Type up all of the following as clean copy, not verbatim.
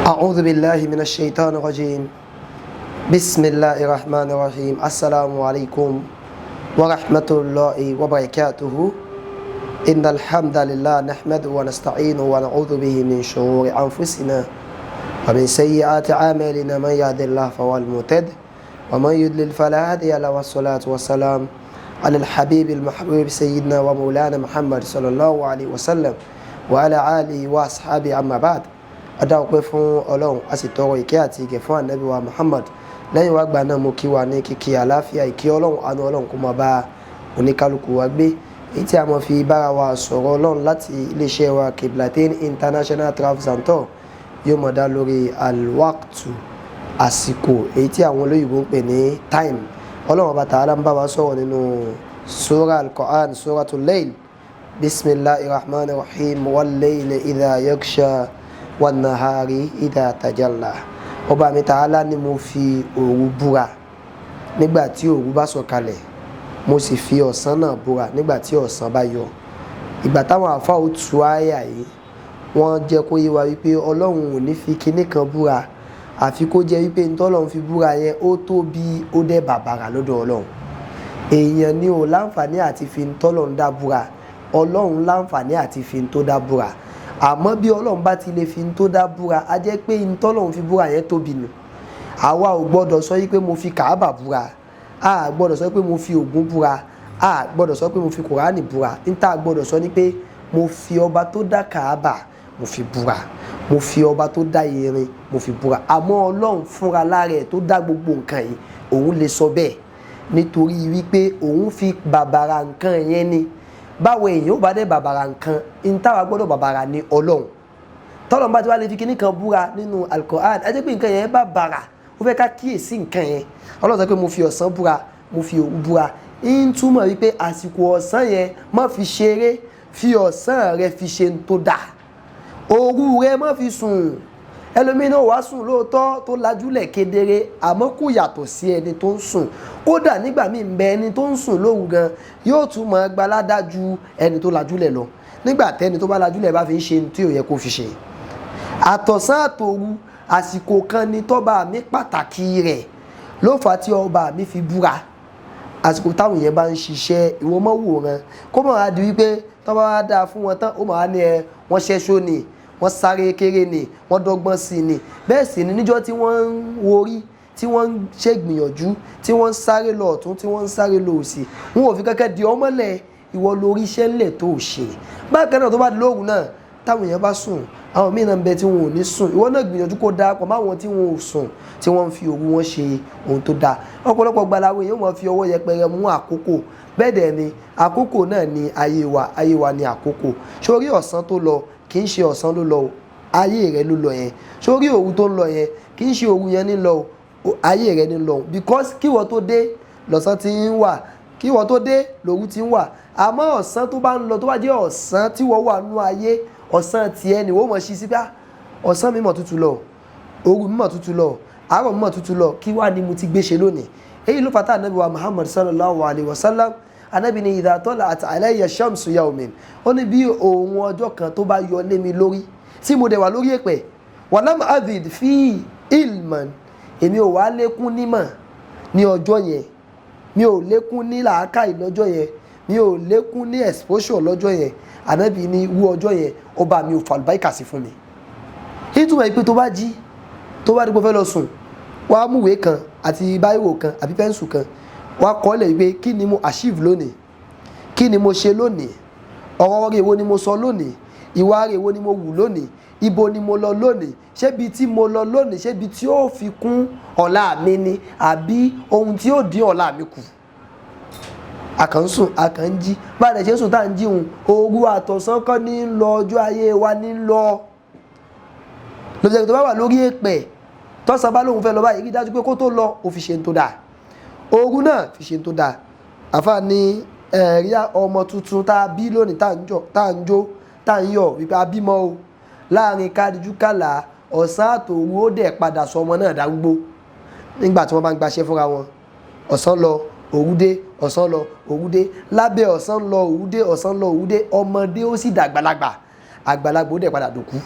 أعوذ بالله من الشيطان الرجيم. بسم الله الرحمن الرحيم. السلام عليكم ورحمة الله وبركاته. إن الحمد لله نحمده ونستعينه ونعوذ به من شرور أنفسنا ومن سيئات أعمالنا. من يهد الله فهو المهتد ومن يضلل فلا هادي له، والصلاة والسلام على الحبيب المحبوب سيدنا ومولانا محمد صلى الله عليه وسلم وعلى آله وأصحابه. أما بعد، a dá ọpẹ́ fún Ọlọ́run, a sì tọrọ ìkẹ́ àti ìgẹ̀ fún Ànábì wa Muhammad. Lẹ́yìn wá gbà náà, mo kí wa ní kíkí àláfíà. Ìkí Ọlọ́run, àánú Ọlọ́run kó máa bá oníkálukú wa gbé. Èyí tí a máa fi bára wa sọ̀rọ̀ Ọlọ́run láti iléeṣẹ́ wa Kiblatin International Travels and Tour yóò mọ̀ dá lórí alwaktu, àsìkò, èyí tí àwọn olóyìnbó ń pè ní time. Ọlọ́run Ọba Tààlà ń bá wa sọ̀rọ̀ nínú sura al-Qur'an, suratul Layl. Bismillahir rahmanir rahim. Wal layli idha yaghsha wan nahari idha tajalla. Ọba mi Tààlà ni mo fi òru búra nígbà tí òru bá sọ̀kalẹ̀, mo sì fi ọ̀sán náà búra nígbà tí ọ̀sán bá yọ. Ìgbà táwọn àfa ò tú àyà yìí, wọ́n jẹ́ kó yé wa wípé Ọlọ́run ò ní fi kinní kan búra àfi kó jẹ́ wípé ntọ́lọ́run fi búra yẹn, ó tóbi, ó dẹ̀ bàbàrà lọ́dọ̀ Ọlọ́run. Èèyàn ni ò láǹfààní àti fi ntọ́lọ́run dá búra. Ọlọ́run láǹfààní àti fi ntó dá búra. Àmọ́ bí Ọlọ́run bá ti lè fi ntó dá búra, á jẹ́ pé ntọ́lọ́run fi búra yẹn tóbi nù. Àwa ò gbọ́dọ̀ sọ wípé mo fi Kàábà búra, a gbọ́dọ̀ sọ pé mo fi Ògún búra, a gbọ́dọ̀ sọ pé mo fi Kùránì búra. Níta gbọ́dọ̀ sọ ni pé mo fi ọba tó dá Kàábà, mo fi búra, mo fi ọba tó dá irin, mo fi búra. Àmọ́ Ọlọ́run fúnra lára ẹ̀ tó dá gbogbo nǹkan yìí, òun lè sọ bẹ́ẹ̀ nítorí wípé òun fi bàbàrà nǹkan yẹn ni. Báwo èèyàn ó bá dé bàbàrà nǹkan, ní táwa gbọ́dọ̀ bàbàrà ni Ọlọ́run. Tọ́lọ́run bá ti wá lè fi kíní kan búra nínú Al-Qur'an, ẹ jẹ́ pé nǹkan yẹn bá bàrà, ó fẹ́ ká kíyèsí nǹkan yẹn. Ọlọ́run sọ pé mo fi ọ̀sán búra, mo fi òru búra, ń túmọ̀ wípé àsìkò ọ̀sán yẹn, má fi ṣeré. Fi ọ̀sán rẹ fi ṣe ń tó dáa, òru rẹ má fi sùn. Ẹlòmíín náà wàá sùn lóòótọ́ tó lajúlẹ̀ kedere, àmọ́ kò yàtọ̀ sí ẹni tó ń sùn. Kódà nígbà míì ń bẹ, ẹni tó ń sùn lóru gan yóò tún máa gbaládá ju ẹni tó lajúlẹ̀ lọ, nígbà tẹ́ni tó bá lajúlẹ̀ bá fi ń ṣe tí ò yẹ kó fi ṣe. Àtọ̀sán àtòru, àsìkò kan ni tọ́ba mi pàtàkì rẹ̀ ló fà á tí ọba mi fi búra. Àsìkò táwọn yẹn bá ń ṣiṣẹ́, ìwọ mọ́ wòran kó mọ̀ á di wípé tọ́ba wá dáa fún wọn tán, ó máa ní ẹ wọ́n ṣẹ́ṣó ni, wọ́n sáré kéré ni, wọ́n dọ́gbọ́n sí ni. Bẹ́ẹ̀ sì ni níjọ́ tí wọ́n ń worí, tí wọ́n ń ṣègbìyànjú, tí wọ́n ń sáré lọ ọ̀tún, tí wọ́n ń sáré lọ òsì, wọn ò fi kẹ́kẹ́ di ọmọlẹ̀. Ìwọ lórí iṣẹ́ ńlẹ̀ tó ṣe. Bákan náà, tó bá di lóru náà, táwọn èèyàn bá sùn, àwọn míì náà ń bẹ tí wọn ò ní sùn. Ìwọ náà gbìyànjú kó darapọ̀ máwọn tí wọn ò sùn, tí wọ́n ń fi òru wọn ṣe ohun tó dáa. Ọ̀pọ̀lọpọ̀ gbalawo èèyàn máa fi ọwọ́ yẹpẹrẹ mú àkókò. Bẹ́ẹ̀ dẹ̀ ni àkókò náà ni ayé wa, ayé wa ni àkókò. Sórí ọ̀sán tó lọ, kì í ṣe ọ̀sán ló lọ o, ayé rẹ ló lọ yẹn. Sórí òru tó ń lọ yẹn, kì í ṣe òru yẹn ní lọ o, ayé rẹ ní lọ, because kíwọ tó dé lọ́sàn ti ń wà, kíwọ tó dé lòru ti ń wà. Àmọ́ ọ̀sán tó bá ń lọ, tó bá jẹ́ ọ̀sán tí wọ́n wà nú ayé, ọ̀sán tiẹ̀ ni wọ́n mọ̀ sí sí pé ọ̀sán mímọ̀ tútù lọ, òru mímọ̀ tútù lọ, àárọ̀ mímọ̀ tútù lọ, kí wá ni mo ti gbé ṣe lónìí? Èyí ló fata Anabi wa Muhammad sallallahu alayhi wa sallam. Anabi ni idha tala'at alayya shamsu yawmin, ó ní bí òun ọjọ́ kan tó bá yọ lé mi lórí, tí mo dẹ̀ wà lórí èpẹ̀, walam azid fi ilman, èmi ò wá lékún nímọ̀ ní ọjọ́ yẹn, mi ò lékún ní làákàyè lọ́jọ́ yẹn, mi ò lékún ní exposure lọ́jọ́ yẹn, Ànábì ní wú ọjọ́ yẹn, ọba mi ò fàlùbáríkà sí fún mi. Ìtumọ̀ ìpè, tó bá jí, tó bá dípò fẹ́ lọ sùn, wàá múwèé kan àti báírò kan àbí pencil kan, wàá kọ́ lẹ̀ wípé kí ni mo achieve lónìí, kí ni mo ṣe lónìí, ọ̀rọ̀ rẹ̀ wo ni mo sọ lónìí, ìwà rẹ̀ wo ni mo wù lónìí, ibo ni mo lọ lónìí, ṣé ibi tí mo lọ lónìí, ṣé ibi tí ó fi kún ọ̀la mi ni àbí ohun tí ó dín ọ̀la mi kù? A kàn ń sùn, a kàn ń jí. Bá a lè ṣe ń sùn tá à ń jíun, òru àtọ̀sán kọ́ ní ń lọ, ọjọ́ ayé wa ní ń lọ. Lọ́jọ́ tó bá wà lórí èpẹ̀, tọ́sán bá lóun fẹ́ lọ báyìí, rí dájú pé kó tó lọ, ó fi ṣe ń tó dáa, òru náà fi ṣe ń tó dáa. Àfa ní ẹ̀rí ọmọ tuntun tá a bí lónìí, tá à ń jó, tá à ń yọ̀ wípé a bímọ o, láàrin kádìjú kàlà, ọ̀sán àtòru, ó dẹ̀ padà sọ ọmọ náà darúgbó nígbà tí wọ́n bá ń gbaṣẹ́ fúnra wọn. Ọ̀sán lọ, òru dé, ọ̀sán lọ, òru dé. Lábẹ́ ọ̀sán lọ, òru dé, ọ̀sán lọ, òru dé, ọmọdé ó sì dàgbàlagbà, àgbàlagbà ó dẹ̀ padà dòkú.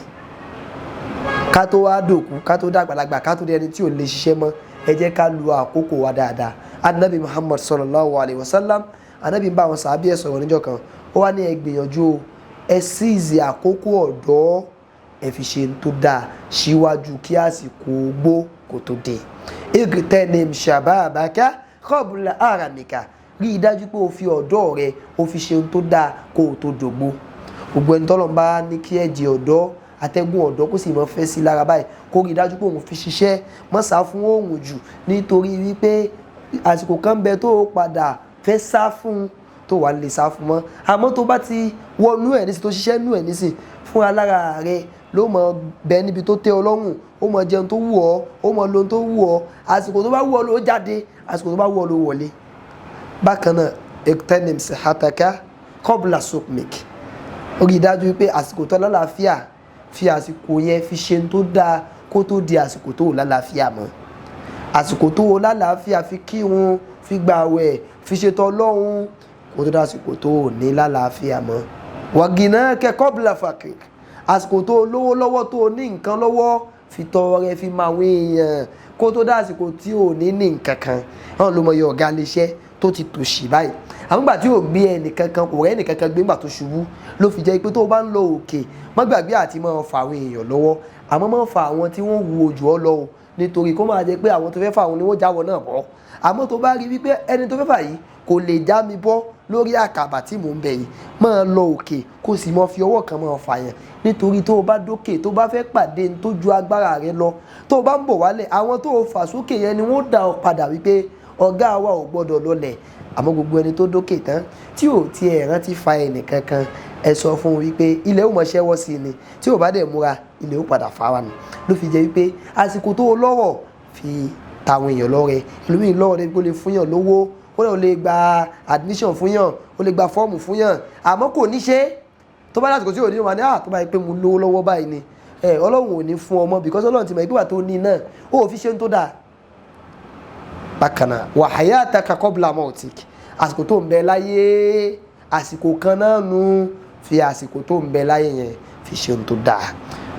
Ká Ká tó wá dòkú, ká tó dàgbàlagbà, ká tó di ẹni tí ò lè ṣiṣẹ́ mọ́, ẹ jẹ́ ká lu àkókò wa dáadáa. Anabi Muhammad sallallahu alayhi wa sallam, anabi ń bá àwọn sàábì ẹ̀ sọ̀rọ̀ níjọ́ kan, ó wá ní ẹ gbìyànjú o, ẹ síìzì àkókò ọ̀dọ́, ẹ fi ṣe ń tó dáa síwájú kí àsìkò ogbó kò tó dé. Igtanim shababaka qabla haramika. Rí i dájú pé o fi ọ̀dọ́ rẹ, o fi ṣe ohun tó dáa kó o tó dògbó. Gbogbo ẹni tọ́lọ́run bá ní kí ẹ̀jẹ̀ ọ̀dọ́, atẹ́gùn ọ̀dọ́ kó sì mọ́ fẹ́ sí lára báyìí, kó rí i dájú pé òun fi ṣiṣẹ́, mọ́ sá fún òun jù, nítorí wípé àsìkò kan bẹ tó o padà fẹ́ sá fún tó wà lè sá fún mọ́. Àmọ́ tó bá ti wọnú ẹ̀ nísìn, tó ṣiṣẹ́ nú ẹ̀ nísìn, fúnra lára rẹ ló mọ bẹ níbi tó tẹ́ ọ lọ́rùn, ó mọ jẹun tó wù ọ́, ó mọ lohun tó wù ọ́, àsìkò tó bá wù ọ́ ló jáde, àsìkò tó bá wù ọ́ ló wọlé. Bákan náà, igtanim sihataka qabla sukmik. Ó rí i dájú pé àsìkò tó lálàáfíà, fi àsìkò yẹn fi ṣe tó dáa kó tó di àsìkò tó lálàáfíà mọ́. Àsìkò tó lálàáfíà, fi kírun, fi gbààwẹ̀, fi ṣètò Ọlọ́run, kó tó dásìkò tó ní lálàáfíà mọ́. Waginaka qabla fakrik. Àsìkò tó lówó lọ́wọ́, tó ní nǹkan lọ́wọ́, fi tọrẹ, fi máa wé èèyàn, kó tó dásìkò tí ò ní ní nǹkan kan. Náà ló mọ iye ọ̀gá iléeṣẹ́ tó ti tòṣì báyìí, àmọ́ ìgbà tí ò gbé ẹnìkankan, kò rẹ́ ẹnìkankan gbé ńgbà tó ṣubú. Ló fi jẹ́ pé tó bá ń lọ òkè, má gbàgbé àti máa fa àwọn èèyàn lọ́wọ́, àmọ́ má fa àwọn tí wọ́n wu ojú ọ lọ o, nítorí kó máa jẹ́ pé àwọn tó fẹ́ fà wọn ni wọ́n jáwọ́ náà bọ́. Àmọ́ tó bá rí wípé ẹni tó fẹ́ fà yìí kò lè já mi bọ́ lórí àkàbà tí mò ń bẹ̀ yìí, máa lọ òkè, kó sì máa fi ọwọ́ kan máa fà yàn, nítorí tó o bá dókè, tó bá fẹ́ pàdé ní tó ju agbára rẹ lọ, tó o bá ń bọ̀ wálẹ̀, àwọn tó o fà sókè yẹn ni wọ́n dá ọ padà wípé ọ̀gá wa ò gbọ́dọ̀ lọlẹ̀. Àmọ́ gbogbo ẹni tó dókè tán tí ò tiẹ̀ rántí fa ẹnì kankan, ẹ sọ fún un wípé ilẹ̀ ó mọ̀ ṣẹ́wọ́ sí ni. Tí ò bá dẹ̀ múra, ilẹ̀ ó padà fà wá ni. Ló fi jẹ́ wípé àsìkò tó lọ́rọ̀, fi tàwọn èèyàn lọ́rẹ. Ẹlòmíì lọ́rọ̀ débi kó lè fún yàn lówó, ó lè gba admission fún yàn, ó lè gba fọ́ọ̀mù fún yàn, àmọ́ kò ní ṣe. Tó bá lásìkò tí ò ní wà ní à, tó bá yẹ pé mo lówó lọ́wọ́ báyìí ni, ẹ Ọlọ́run ò ní fún ọmọ, because Ọlọ́run ti mọ̀ ìgbà tó ní náà, ó fi ṣe ń tó dáa. Bákan náà, wa hayataka qabla mautik. Àsìkò tó ń bẹ láyé, àsìkò kan náà nu, fi àsìkò tó ń bẹ láyé yẹn fi ṣe ohun tó dáa.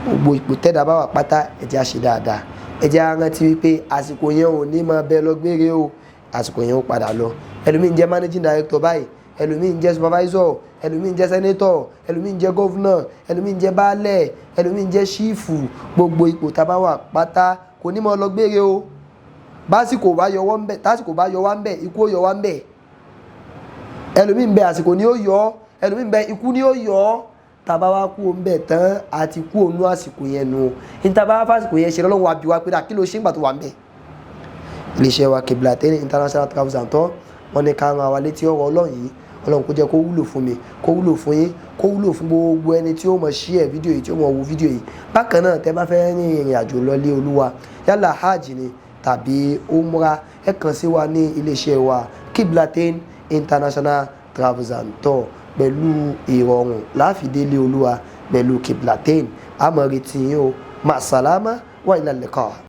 Gbogbo ipò tẹ́dá bá wà pátá, ẹ jẹ́ á ṣe dáadáa. Ẹ jẹ́ á rántí wípé àsìkò yẹn ò ní máa bẹ lọ gbére o, àsìkò yẹn ó padà lọ. Ẹlòmíì ń jẹ́ managing director báyìí, ẹlòmíì ń jẹ́ supervisor, ẹlòmíì ń jẹ́ senator, ẹlòmíì ń jẹ́ governor, ẹlòmíì ń jẹ́ baálẹ̀, ẹlòmíì ń jẹ́ chief. Gbogbo ipò tá a bá wà pátá, kò ní máa lọ gbére o. Básìkò bá yọ wọ́n ń bẹ̀, tásìkò bá yọ wá ń bẹ̀, ikú ó yọ wá ń bẹ̀. Ẹlòmíì ń bẹ, àsìkò ni ó yọ ọ́, ẹlòmíì ń bẹ, ikú ni ó yọ ọ́. Tá a bá wá kú òun bẹ̀ tán, àti kú òun àsìkò yẹn nu ní. Tá a bá wá fásìkò yẹn ṣe, lọ́wọ́ àbí wa pé kí ló ṣe ń gbà tó wà ń bẹ̀. Iléeṣẹ́ wa Kiblatain International Travels and Tour, wọ́n ní ká ran wa létí ọ̀rọ̀ Ọlọ́run yìí. Ọlọ́run kó jẹ́ kó wúlò fún mi, kó wúlò fún yín, kó wúlò fún gbogbo ẹni tí ó mọ̀ share fídíò yìí, tí ó mọ̀ wo fídíò yìí. Bákan náà, tẹ́ bá fẹ́ rin ìrìn àjò lọ lé Olúwa, yálà hajj ni tàbí umrah, ẹ kàn sí wa ní iléeṣẹ́ wa Kiblatain International Travels and Tour. Pẹ̀lú ìrọ̀rùn láfìdélé Olúwa pẹ̀lú Kiblatain. Àmọ́ retí yín o. Màsàlámà wa ilal liqa.